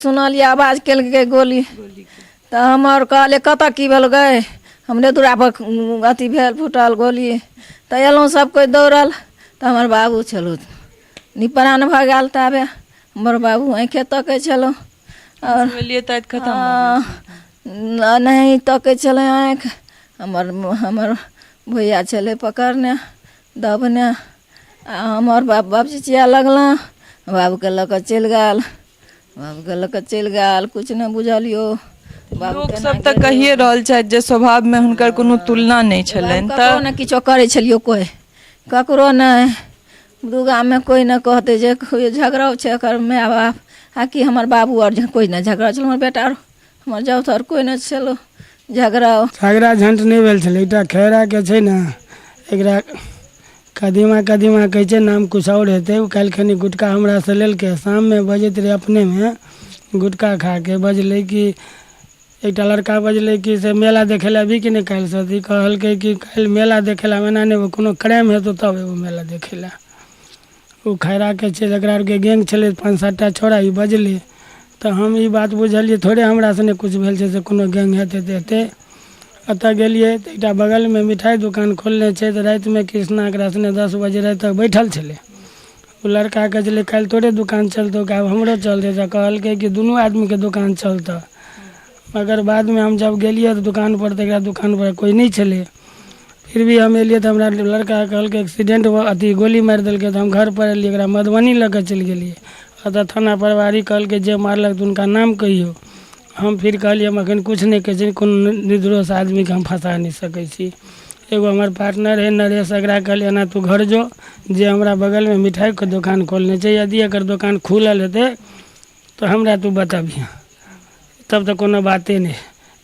सुनलियै आवाज केलकै गोली तऽ हमर कहलियै कतऽ की भेल गै हमरे दुरापर अथी भेल फूटल गोली तऽ अयलहुँ सब कोइ दौड़ल तऽ हमर बाबू छलहुँ निपरान भऽ गेल ताबे हमर बाबू आँखिए तकै छलहुँ आओर एलियै तऽ खतम भऽ गेल। नहि तकै छलै आँखि हमर हमर भैया छलै पकड़ने दबने आ हमर बाप बाप चिचिया लगलहुँ बाबूके लऽ कऽ चलि गेल बाबूके लऽ कऽ चलि गेल किछु नहि बुझलियौ बाबू लोक सब तऽ कहिए रहल छथि जे स्वभावमे हुनकर कोनो तुलना नहि छलनि तऽ ककरो नहि किछो करै छलियौ कोइ ककरो नहि दू गाममे कोइ नहि कहतै जे कोइ झगड़ो छै एकर माय बाप आ कि हमर बाबू आर कोइ नहि झगड़ा छल हमर बेटा आर हमर जाउत आर कोइ नहि छल झगड़ा झगड़ा झंट नहि भेल छलै एकटा खैराके छै ने एकरा कदीमा कदीमा कहै छै नाम किछु आओर हेतै ओ काल्हि खनी गुटखा हमरासँ लेलकै शाममे बजैत रहै अपनेमे गुटखा खा कऽ बजलै कि एकटा लड़का बजलै कि से मेला देखै लए अयबही कि नहि काल्हिसँ तऽ ई कहलकै कि काल्हि मेला देखै लए हम एना नहि अयबौ कोनो क्राइम हेतौ तब अयबौ मेला देखै लए ओ खैराके छै जकरा आरके गैंग छलै पाँच सात टा छौड़ा ई बजलै तऽ हम ई बात बुझलियै थोड़े हमरा सने किछु भेल छै से कोनो गैंग हेतै तऽ हेतै ओतऽ गेलियै तऽ एकटा बगलमे मिठाइ दोकान खोलने छै तऽ रातिमे कृष्णा एकरा सने 10 बजे राति तक बैठल छलै। ओ लड़का कहै छलै, काल्हि तोरे दोकान चलतौ कि आब हमरो चलतै? तऽ कहलकै कि दुनू आदमीके दोकान चलतऽ। मगर बादमे हम जब गेलियै तऽ दोकानपर, तऽ एकरा दोकानपर कोइ नहि छलै। फिर भी हम एलियै तऽ हमरा लड़का कहलकै एक्सीडेंट अथी गोली मारि देलकै। तऽ हम घरपर एलियै, एकरा मधुबनी लऽ कऽ चलि गेलियै। ओतऽ थाना प्रभारी कहलकै, जे मारलक तऽ हुनका नाम कहियौ। हम फिर कहलियै, हम एखन किछु नहि कहै छी, कोनो निर्दोष आदमीके हम फँसा नहि सकै छी। एगो हमर पार्टनर हइ नरेश, एकरा कहलियै, एना तू घर जो, जे हमरा बगलमे मिठाइके दोकान खोलने छै, यदि एकर दोकान खुलल हेतै तऽ हमरा तू बतबिहे, तब तऽ कोनो बाते नहि।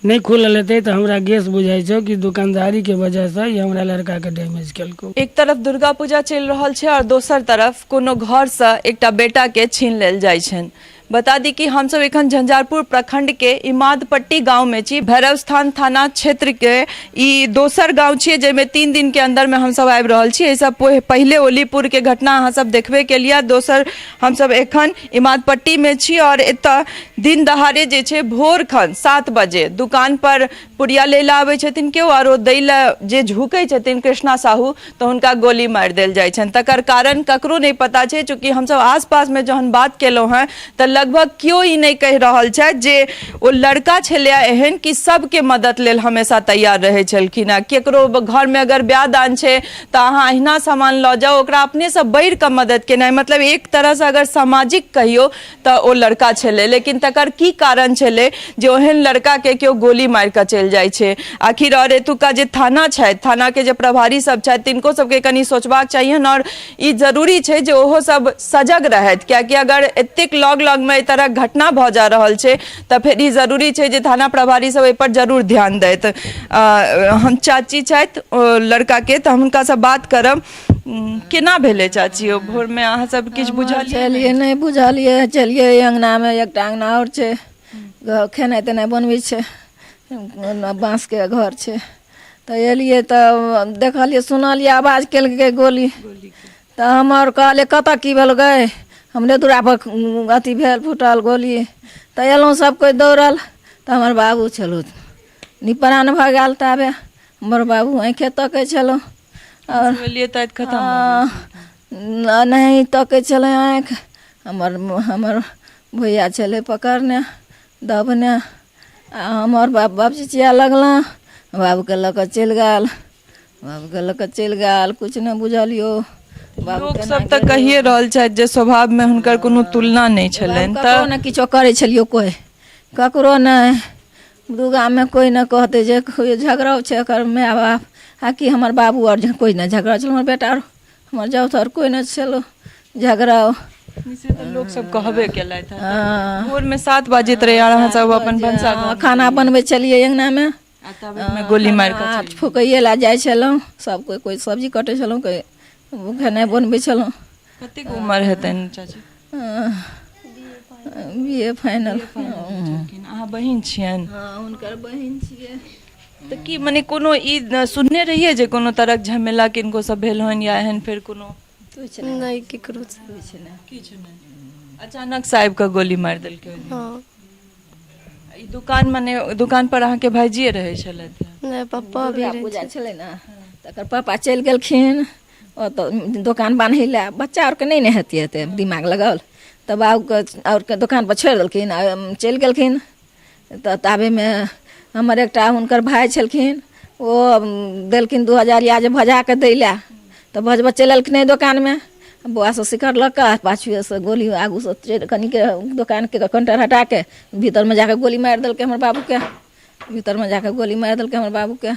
नहि खुलल हेतै तऽ हमरा गैस बुझाइ छौ कि दोकानदारीके वजहसँ ई हमरा लड़काके डैमेज केलकौ। एक तरफ दुर्गा पूजा चलि रहल छै आओर दोसर तरफ कोनो घरसँ एकटा बेटाके छीन लेल जाइ छनि। बता दी कि हमसब एखन झंझारपुर प्रखंड के इमादपट्टी गांव में छी। भैरव स्थान थाना क्षेत्र के ई दोसर गांव छियै, जाहिमे 3 दिन के अंदर में हमसब आबि रहल छी। एहिसँ पहिले ओलीपुर के घटना अहाँ सब देखबे केलियै। दोसर हमसब एखन इमादपट्टी में छी और एतऽ दिन दहाड़े जे छै भोर खन 7 बजे दुकान पर पुड़िया लै लए आबै छथिन केओ आओर ओ दै लए जे झुकै छथिन कृष्णा साहू, तऽ हुनका गोली मारि देल जाइ छनि। तकर कारण ककरो नहि पता छै। चूँकि हमसब आसपासमे जहन बात केलहुँ हेँ तऽ लगभग केओ ई नहि कहि रहल छथि जे ओ लड़का छलैए एहन कि सबके मदद लेल हमेशा तैयार रहै छलखिन हेँ। केकरो घरमे अगर ब्याह दान छै तऽ अहाँ अहिना सामान लऽ जाउ, ओकरा अपनेसँ बढ़ि कऽ मदद केनाइ, मतलब एक तरहसँ अगर सामाजिक कहियौ तऽ ओ लड़का छलै। लेकिन तकर की कारण छलै जे ओहन लड़काके केओ गोली मारि कऽ चलि जाइ छै आखिर? आओर एतुका जे थाना छथि, थानाके जे प्रभारी सब छथि, तिनको सबके कनि सोचबाक चाहियनि आओर ई जरूरी छै जे ओहो सब सजग रहथि, कियाकि अगर एतेक लग लगमे एहि तरहक घटना भऽ जा रहल छै तऽ फेर ई जरूरी छै जे थाना प्रभारी सब एहिपर जरूर ध्यान दैत। हम चाची छथि लड़काके, तऽ हम हुनकासँ बात करब। केना भेलै चाची ओ भोरमे? अहाँ सब किछु बुझलियै? चलियै, नहि बुझलियै। चलियै, अङ्गनामे एकटा अङ्गना आओर छै, खेनाइ तेनाइ बनबै छै, बाँसके घर छै। तऽ एलियै तऽ देखलियै, सुनलियै आवाज केलकै गोली। तऽ हमर कहलियै, कतऽ की भेल गै? हमरे दुरापर अथी भेल फूटल गोली। तऽ अयलहुँ सब कोइ दौड़ल तऽ हमर बाबू छलहुँ निपरान भऽ गेल ताबे। हमर बाबू आँखिए तकै छलहुँ आओर एलियै तऽ खतम भऽ गेल। नहि तकै छलै आँखि। हमर हमर भैया छलै पकड़ने दबने आ हमर बाप बाप चिचिया लगलहुँ। बाबूके लऽ कऽ चलि गेल, बाबूके लऽ कऽ चलि गेल। किछु नहि बुझलियौ बाबू। लोक सब तऽ कहिए रहल छथि जे स्वभावमे हुनकर कोनो तुलना नहि छलनि। ककरो तऽ नहि किछो करै छलियौ कोइ ककरो नहि। दू गाममे कोइ नहि कहतै जे कोइ झगड़ो छै एकर माय बाप आ कि हमर बाबू आर कोइ नहि झगड़ा छल। हमर बेटा आर, हमर जाउत आर कोइ नहि छल झगड़ा। से तऽ लोक सब कहबे केलथि। भोरमे 7 बजैत रहै आर अहाँ सब अपन भनसा घर खाना बनबै छलियै अङ्गनामे आ तब मे गोली मारि कऽ चलि गेल। फुकैए लए जाइ छलहुँ सब कोइ। कोइ सब्जी कटै छलहुँ, कोइ खेनाइ बनबै छलहुँ। कतेक उमर हेतनि चाची? B A final. छलखिन। अहाँ बहिन छियनि? हँ, हुनकर बहिन छियै। तऽ की मने कोनो ई सुनने रहियै जे कोनो तरहक झमेला किनको सब भेल होइन या एहन फेर कोनो? किछु नहि। नहि, केकरो से किछु नहि। किछु नहि। अचानक से आबि कऽ गोली मारि देलकै? हँ। ई दुकान मने दुकान पर अहाँके भाइजिए रहै छलथि? नहि, पप्पा भी दुर्गा रहै। पूजा छलै ने, तकर पापा चलि गेलखिन ओतऽ दोकान बान्है लए। बच्चा आरके नहि ने हेतै एते दिमाग लगल, तऽ बाबूके आओरके दोकानपर छोड़ि देलखिन आ चलि गेलखिन। तऽ ताबेमे हमर एकटा हुनकर भाय छलखिन, ओ देलखिन 2000 जे भजा कऽ दै लए, तऽ भजबऽ चलि एलखिन एहि दोकानमे। बौआ सब सिखर लऽ कऽ पाछुएसँ गोली, आगूसँ चलि कनिके दोकानके काउंटर हटाके भीतरमे जाकऽ गोली मारि देलकै हमर बाबूके। भीतरमे जाकऽ गोली मारि देलकै हमर बाबूके।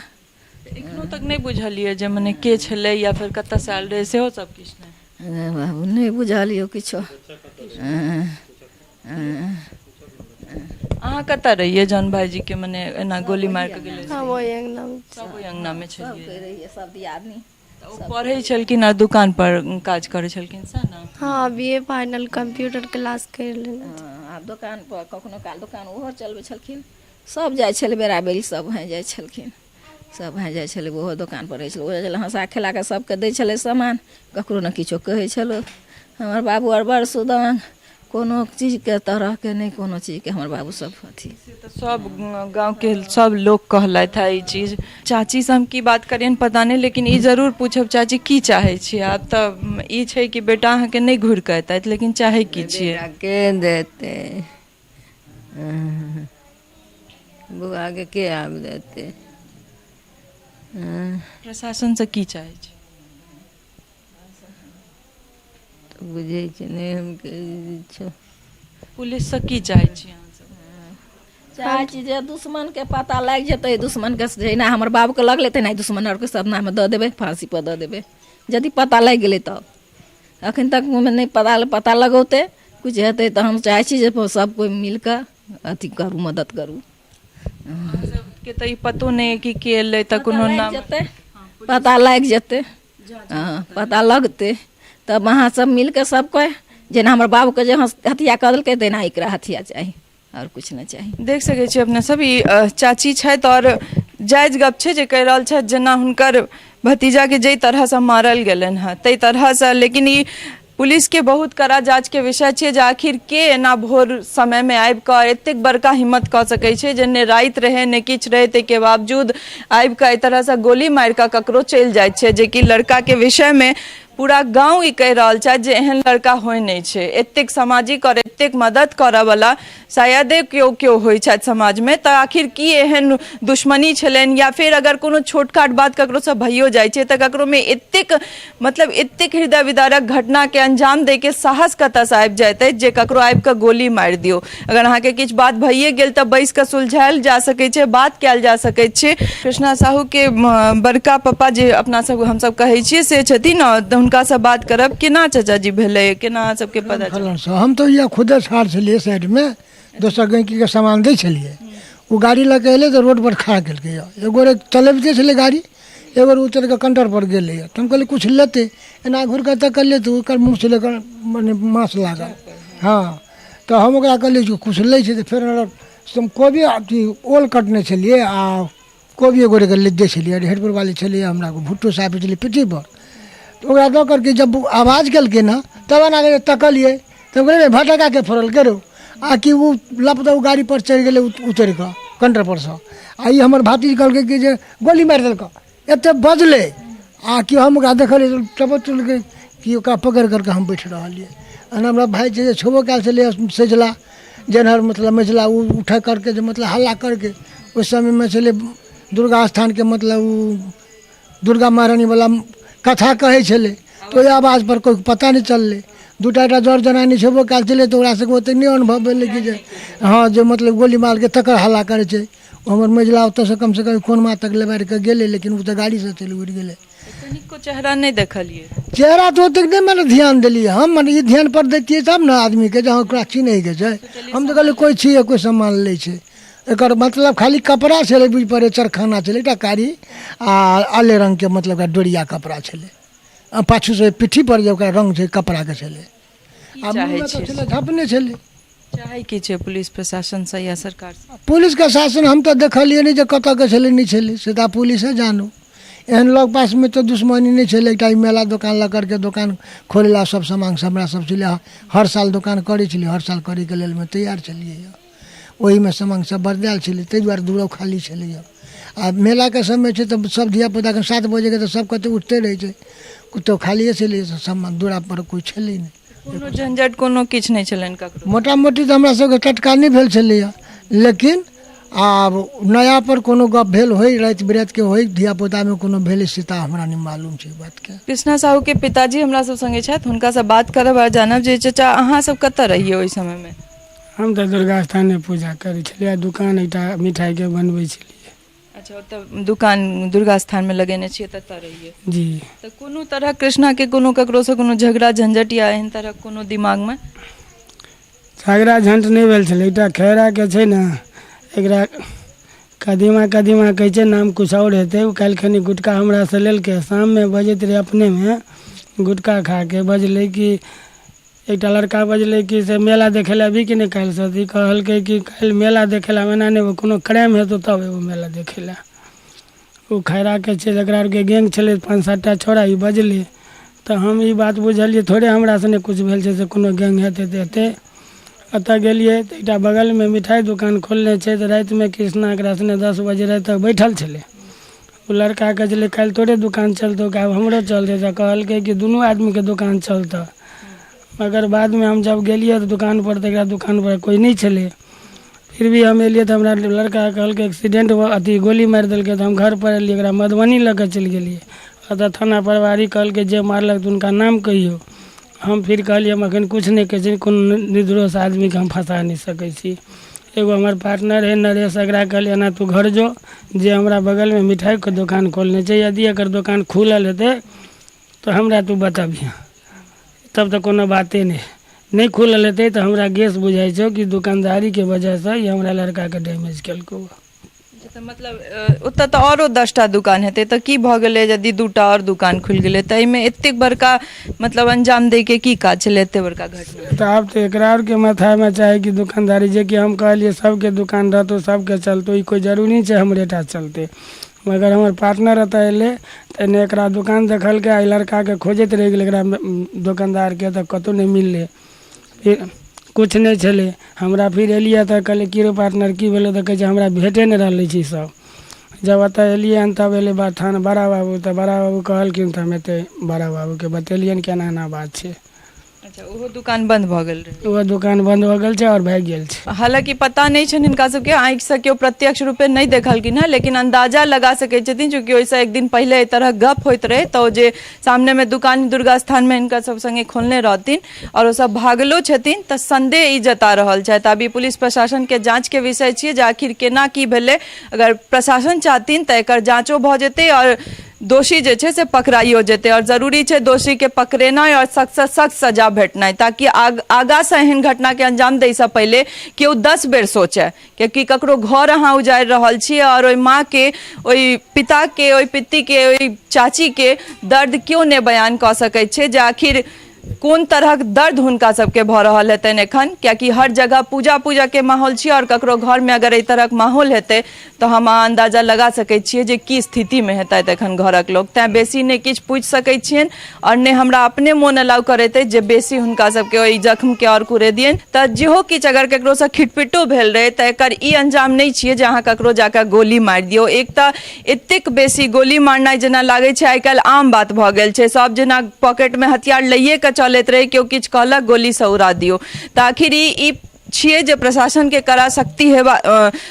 एखनो तक नहि बुझलियै जे मने के छलै या फेर कतऽसँ आयल रहै, सेहो सब किछु नहि? नहि बाबू, नहि बुझलियौ किछो। अहाँ कतऽ रहियै जहन भाईजी के मने एना गोली मारि कऽ गेलै? हम ओहि अङ्गनामे। सब ओहि अङ्गनामे छलियै? सब रहियै, सब दियादनी। तऽ ओ पढ़ै छलखिन आ दुकान पर काज करै छलखिन, सएह ने? हँ, B A final computer class करि लेने। हँ, आब दोकान पर कखनो काल दोकान ओहो चलबै छलखिन। सब जाइ छलै बेरा बेरी, सब भाँइ जाइ छलखिन, सब भाँइ जाइ छलै। ओहो दोकान पर रहै छलै, ओहो छलै, हँसा खेला कऽ सबके दै छलै सामान, ककरो ने किछो कहै छलै। हमर बाबू आर बड़ सुदान, कोनो चीजके तरहके नहि, कोनो चीजके हमर बाबू सब अथी। से तऽ सब गाँवके सब लोक कहलथि है ई चीज। चाचीसँ हम की बात करियनि पता नहि, लेकिन ई जरूर पूछब, चाची की चाहै छियै आब? तऽ ई छै कि बेटा अहाँके नहि घुरि कऽ एतथि, लेकिन चाहै की छियै? बेटा के देतै बौआके, के आब देतै? प्रशासनसँ की चाहै छी? तऽ बुझै छी नहि हम किछो। पुलिससँ की चाहै छी अहाँ सब? चाहै छी जे दुश्मनके पता लागि जेतै, दुश्मनके जहिना हमर बाबूके लगलै तहिना दुश्मन आरके सब नामे दऽ देबै, फाँसी पर दऽ देबै यदि पता लागि गेलै तब। अखन तक ओहिमे नहि पता, पता लगौतै किछु हेतै तऽ हम चाहै छी जे सब कोइ मिल कऽ अथी करू, मदद करू। अहाँ सबके तऽ ई पतो नहि अइ कि के एलै, तऽ कोनो लागि नाम जेतै, पता लागि जेतै। हँ, पता लगतै तब अहाँ सब मिल कऽ सब कोइ, जेना हमर बाबूके जे हत्या कऽ देलकै तहिना एकरा हत्या चाही, आओर किछु नहि चाही। देख सकै छी अपने सब, ई चाची छथि आओर जायज गप छै जे कहि रहल छथि, जेना हुनकर भतीजाके जाहि तरहसँ मारल गेलनि हँ ताहि तरहसँ। लेकिन ई पुलिसके बहुत कड़ा जाँचके विषय छै जे आखिर के एना भोर समयमे आबि कऽ एतेक बड़का हिम्मत कऽ सकै छै, जे ने राति रहै ने किछु रहै, ताहिके बावजूद आबि कऽ एहि तरहसँ गोली मारि कऽ ककरो चलि जाइत छै। जेकि लड़काके विषयमे पूरा गाँव ई कहि रहल छथि जे एहन लड़का होइ नहि छै, एतेक सामाजिक आओर एतेक मदद करऽवला शायदे केओ केओ होइ छथि समाजमे। तऽ आखिर की एहन दुश्मनी छलनि, या फेर अगर कोनो छोट खाट बात ककरोसँ भइयो जाइ छै तऽ ककरोमे एतेक मतलब एतेक हृदय विदारक घटनाके अंजाम दैके साहस कतऽसँ आबि जाइत अछि जे ककरो आबि कऽ गोली मारि दियौ? अगर अहाँके किछु बात भइए गेल तऽ बैस कऽ सुलझायल जा सकै छै, बात कयल जा सकै छै। कृष्णा साहूके बड़का पप्पा जे अपना सब हमसब कहै छियै से छथिन, तऽ हुनकासँ बात करब। केना चाचाजी भेलै, केना अहाँ सबके पता चलल? हम तऽ इएह खुदे ठाढ़ छलियै साइडमे, दोसर गैंकीके सामान दै छलियै। ओ गाड़ी लऽ कऽ एलै तऽ रोडपर खड़ा केलकै। एगो गोरे चलबिते छलै गाड़ी, एगो उतरि कऽ काउंटरपर गेलै। तऽ हम कहलियै किछु लेतै, एना घुरि कऽ तकलियै तऽ ओकर मुँह छलै मने माँस लागल। हँ, तऽ हम ओकरा कहलियै जे किछु लै छै। तऽ फेर से हम कोबी अथी ओल कटने छलियै आ कोबी एगो गोरेके दै छलियै, हेडपुर वाली छलियै। हमरा भुट्टो साहब छलै पीठीपर, तऽ ओकरा दऽ करके जब आवाज केलकै ने तब एना कऽ तकलियै, तब कहलियै भटकाके फोड़लकै रौ, आ कि ओ लप दऽ ओ गाड़ीपर चढ़ि गेलै उतरि कऽ काउंटरपर सँ। आ ई हमर भातिज कहलकै कि जे गोली मारि देलकऽ। एते बजलै आ कि हम ओकरा देखलियै टपक चलकै कि ओकरा पकड़ि करके हम बैठ रहलियै। एना हमरा भाय छै जे छेबो कयल छलै सझिला जेनहर मतलब मझिला ओ उठा करके जे मतलब हल्ला करके। ओहि समयमे छलै दुर्गा स्थानके मतलब ओ दुर्गा महारानीवला कथा कहै छलै, तऽ ओहि आवाजपर कोइ पता नहि चललै। दूटा टा जर जनानी छेबो कयल छलै, तऽ ओकरा सबके ओतेक नहि अनुभव भेलै कि जे हँ जे मतलब गोली मारलकै तकर हल्ला करै छै। ओ हमर मझिला ओतऽसँ कमसँ कम कोनमा तक लेबारि कऽ गेलै, लेकिन ओ तऽ गाड़ीसँ चलि उड़ि गेलै। कनिको चेहरा नहि देखलियै? चेहरा तऽ ओतेक नहि मने ध्यान देलियै हम। मने ई ध्यान पर दैतियै तब ने आदमीके जे हँ ओकरा चिन्हैके छै। हम तऽ कहलियै कोइ छियै, कोइ सामान लै छै। एकर मतलब खाली कपड़ा छलै बुझि पड़ै चरखाना छलै एकटा कारी आ आले रङ्गके, मतलब ओकरा डोरिया कपड़ा छलै आ पाछूसँ पिट्ठी पर जे ओकरा रङ्ग छै कपड़ाके छलै। की आ चाहै मुँहमे तऽ छियै? छलै झपने छलै। चाहै की छै पुलिस प्रशासनसँ या सरकारसँ? पुलिसके शासन हम तऽ देखलियै नहि जे कतऽके छलै नहि छलै, से तऽ आब पुलिसे जानू। एहन लग पासमे तऽ दुश्मनी नहि छलै। एकटा ई मेला दोकान लऽ करके दोकान खोलै लए सब सामान सब हमरा सब छलै। हर साल दोकान करै छलियै, हर साल करैके लेल तैयार छलियै। ओहिमे सामान सब बरदायल छलै, ताहि दुआरे दूरो खाली छलैए। आ मेलाके समय छै तऽ सब धियापुताके 7 बजेके तऽ सब कतौ उठते रहै छै, कतौ खालिए छलै सामान, दूरापर कोइ छलै नहि। कोनो झंझट कोनो किछु नहि छलनि ककरो? मोटा मोटी तऽ हमरा सबके टटका नहि भेल छलैए, लेकिन आब नया पर कोनो गप भेल होइ, राति बिरातिके होइ, धियापुतामे कोनो भेलै से तऽ हमरा नहि मालूम छै बातके। कृष्णा साहू के पिताजी हमरा सब संगे छथि, हुनका से बात करब आ जानब जे चाचा अहाँ सब कतऽ रहियै ओहि समयमे? हम तऽ दुर्गा स्थानमे पूजा करै छलियै आ दोकान एकटा मिठाइके बनबै छलियै। अच्छा, ओतऽ दुकान दुर्गा स्थानमे लगेने छियै, ततऽ रहियै? जी। तऽ कोनो तरहक कृष्णाके कोनो ककरोसँ कोनो झगड़ा झंझट या एहन तरहक कोनो दिमागमे? झगड़ा झंट नहि भेल छलै। एकटा खैराके छै ने, एकरा कदीमा कदीमा कहै छै, नाम किछु आओर हेतै। ओ काल्हि खनी गुटखा हमरासँ लेलकै, शाममे बजैत रहै अपनेमे गुटखा खा कऽ। बजलै कि एकटा लड़का बजलै कि से मेला देखै लए अबही कि नहि काल्हिसँ? तऽ ई कहलकै कि काल्हि मेला देखै लए हम एना नहि अयबौ, कोनो क्राइम हेतौ तब अयबौ मेला देखै लए। ओ खैराके छै, जकरा आरके गैंग छलै 5-7 टा छौड़ा। ई बजलै तऽ हम ई बात बुझलियै, थोड़े हमरा सने किछु भेल छै से कोनो गैंग हेतै तऽ एतै। ओतऽ गेलियै तऽ एकटा बगलमे मिठाइ दोकान खोलने छै, तऽ रातिमे कृष्णा एकरा सने 10 बजे राति तक बैठल छलै। ओ लड़का कहै छलै काल्हि तोरे दोकान चलतौ कि आब हमरो चलतै? तऽ कहलकै कि दुनू आदमीके दोकान चलतऽ। मगर बादमे हम जब गेलियै तऽ दोकानपर, तऽ एकरा दोकानपर कोइ नहि छलै। फिर भी हम एलियै तऽ हमरा लड़का कहलकै एक्सीडेंट अथी गोली मारि देलकै। तऽ हम घरपर एलियै, एकरा मधुबनी लऽ कऽ चलि गेलियै। ओतऽ थाना प्रभारी कहलकै जे मारलक तऽ हुनका नाम कहियौ। हम फिर कहलियै हम एखन किछु नहि कहै छी, कोनो निर्दोष आदमीके हम फँसा नहि सकै छी। एगो हमर पार्टनर हइ नरेश, एकरा कहलियै एना तू घर जो, जे हमरा बगलमे मिठाइके दोकान खोलने छै, यदि एकर दोकान खुलल हेतै तऽ हमरा तू बतबिहे, तब तऽ कोनो बाते नहि। नहि खुलल हेतै तऽ हमरा गैस बुझाइ छौ कि दोकानदारीके वजहसँ ई हमरा लड़काके डैमेज केलकौ। तऽ मतलब ओतऽ तऽ आओरो 10टा दुकान हेतै, तऽ की भऽ गेलै यदि 2टा आओर दुकान खुलि गेलै? तऽ एहिमे एतेक बड़का मतलब अंजाम दैके की काज छलै एतेक बड़का घटना? तऽ आब तऽ एकरा आरके माथामे चाही कि दोकानदारी, जेकि हम कहलियै सबके दोकान रहतौ, सबके चलतौ, ई कोइ जरूरी नहि छै हमरे टा चलतै। मगर हमर पार्टनर एतऽ अयलै तऽ एन्ने एकरा दोकान देखलकै आ एहि लड़काके खोजैत रहि गेलै एकरा दोकानदारके, तऽ कतहु नहि मिललै। फिर किछु नहि छलै हमरा। फिर एलियै तऽ कहलियै की रौ पार्टनर, की भेलौ? तऽ कहै छै हमरा भेटे नहि रहलै छै ई सब। जब एतऽ एलियै हन तब एलै बात थाना बड़ा बाबू, तऽ बड़ा बाबू कहलखिन तऽ हम एतै बड़ा बाबूके बतेलियनि कि एना एना बात छै। अच्छा, ओहो दुकान बंद भऽ गेल रहै? ओहो दुकान बंद भऽ गेल छै आओर भागि गेल छै। हालांकि पता नहि छनि हिनका सबके, आँखिसँ केओ प्रत्यक्ष रूपे नहि देखलखिन हेँ, लेकिन अन्दाजा लगा सकैत छथिन, चूँकि ओहिसँ एक दिन पहिले एहि तरहक गप होइत रहै, तऽ ओ जे सामनेमे दुकान दुर्गा स्थानमे हिनका सब संगे खोलने रहथिन आओर ओ सब भागलो छथिन, तऽ संदेह ई जता रहल छथि। आब ई पुलिस प्रशासनके जाँचके विषय छियै जे आखिर केना की भेलै। अगर प्रशासन चाहथिन तऽ एकर जाँचो भऽ जेतै आओर दोषी जे छै से पकड़ाइयो जेतै, आओर जरूरी छै दोषीके पकड़ेनाइ आओर सख्तसँ सख्त सजा भेटनाइ, ताकि आगासँ एहन घटनाके अंजाम दैसँ पहिले केओ 10 बेर सोचय। कियाकि ककरो घर अहाँ उजाड़ि रहल छी आओर ओहि माँके, ओहि पिताके, ओहि पित्तीके, ओहि चाचीके दर्द केओ नहि बयान कऽ सकै छै जे आखिर कोन तरहक दर्द हुनका सबके भऽ रहल हेतनि एखन। कियाकि हर जगह पूजा पूजाके माहौल छै आओर ककरो घरमे अगर एहि तरहक माहौल हेतै तऽ हम अहाँ अन्दाजा लगा सकै छियै जे की स्थितिमे हेतथि एखन घरक लोक। तैँ बेसी नहि किछु पूछि सकै छियनि आओर नहि हमरा अपने मोन अलाउ करैत अछि जे बेसी हुनका सबके ओहि जख्मके आओर कुरे दियनि। तऽ जेहो किछु अगर ककरोसँ खिटपिटो भेल रहै तऽ एकर ई अंजाम नहि छियै जे अहाँ ककरो जाकऽ गोली मारि दियौ। एक तऽ एतेक बेसी गोली मारनाइ जेना लागै छै आइ काल्हि आम बात भऽ गेल छै, सब जेना पॉकेटमे हथियार लैए कऽ चलैत रहै, केओ किछु कहलक गोलीसँ उड़ा दियौ। तऽ आखिर ई छियै जे प्रशासनके कड़ा सख्ती हेबा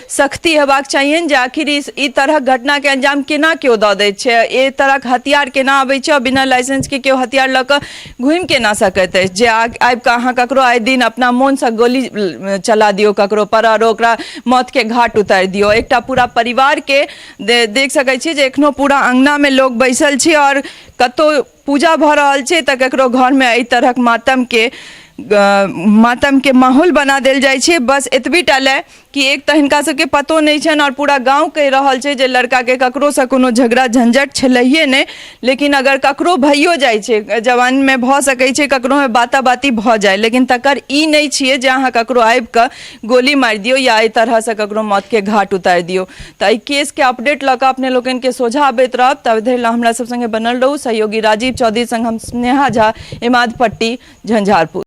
सख्ती हेबाक चाहियनि जे आखिर ई तरहक घटनाके अंजाम केना केओ दऽ दै छै, एहि तरहक हथियार केना अबै छै आओर बिना लाइसेंसके केओ हथियार लऽ कऽ घुमि केना सकैत अछि जे आबि कऽ अहाँ ककरो आइ दिन अपना मोनसँ गोली चला दियौ ककरो पर आओर ओकरा मौतके घाट उतारि दियौ। एकटा पूरा परिवारके देख सकै छियै जे एखनो पूरा अङ्गनामे लोक बैसल छी आओर कतहु पूजा भऽ रहल छै तऽ ककरो घरमे एहि तरहक मातमके मातमके माहौल बना देल जाइ छै। बस एतबी टा लए कि एक तऽ हिनका सबके पतो नहि छनि आओर पूरा गाँव कहि रहल छै जे लड़काके ककरोसँ कोनो झगड़ा झंझट छलैहे नहि, लेकिन अगर ककरो भइयो जाइ छै, जवानमे भऽ सकै छै ककरोमे बाता बाती भऽ जाय, लेकिन तकर ई नहि छियै जे अहाँ ककरो आबि कऽ गोली मारि दियौ या एहि तरहसँ ककरो मौतके घाट उतारि दियौ। तऽ एहि केसके अपडेट लऽ कऽ अपने लोकनिके सोझा अबैत रहब, तब धरि हमरा सब सङ्गे बनल रहू। सहयोगी राजीव चौधरी सङ्ग हम स्नेहा झा, इमादपट्टी, झंझारपुर।